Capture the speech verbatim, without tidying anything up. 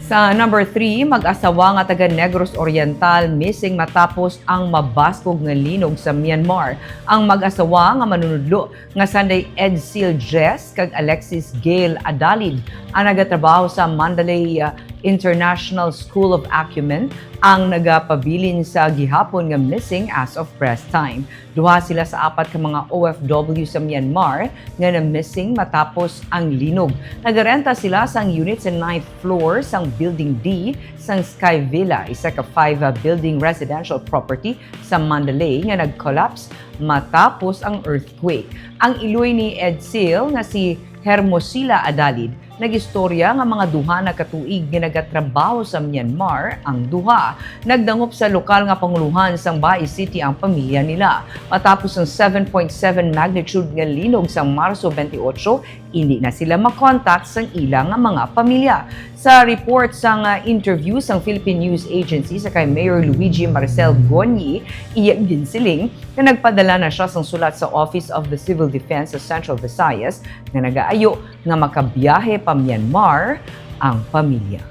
Sa number three, mag-asawa nga taga Negros Oriental missing matapos ang mabaskog nga linog sa Myanmar. Ang mag-asawa nga manunudlo nga sanday Edsil Jess kag Alexis Gail Adalid ang nagatrabaho sa Mandalay uh, International School of Acumen ang nagapabilin sa gihapon nga missing as of press time. Duha sila sa apat ka mga O F W sa Myanmar nga na-missing matapos ang linog. Nagarenta sila sang unit sa ninth floor sang Building D sang Sky Villa, isa ka five building residential property sa Mandalay nga nag-collapse matapos ang earthquake. Ang iloy ni Edsil nga si Hermosila Adalid nagistorya nga mga duha na ka tuig nga nagatrabaho sa Myanmar ang duha. Nagdangop sa lokal nga panguluhan sang Bais City ang pamilya nila. Matapos ang seven point seven magnitude nga linog sa Marso twenty-eight, hindi na sila makontak sang ila nga mga pamilya. Sa report sang ah, interview sang Philippine News Agency sa kay Mayor Luigi Maricel Goñi, iya ginsiling nga nagpadala na siya sang sulat sa Office of the Civil Defense sa Central Visayas nga nagaayo nga makabiyahe pa Myanmar ang pamilya.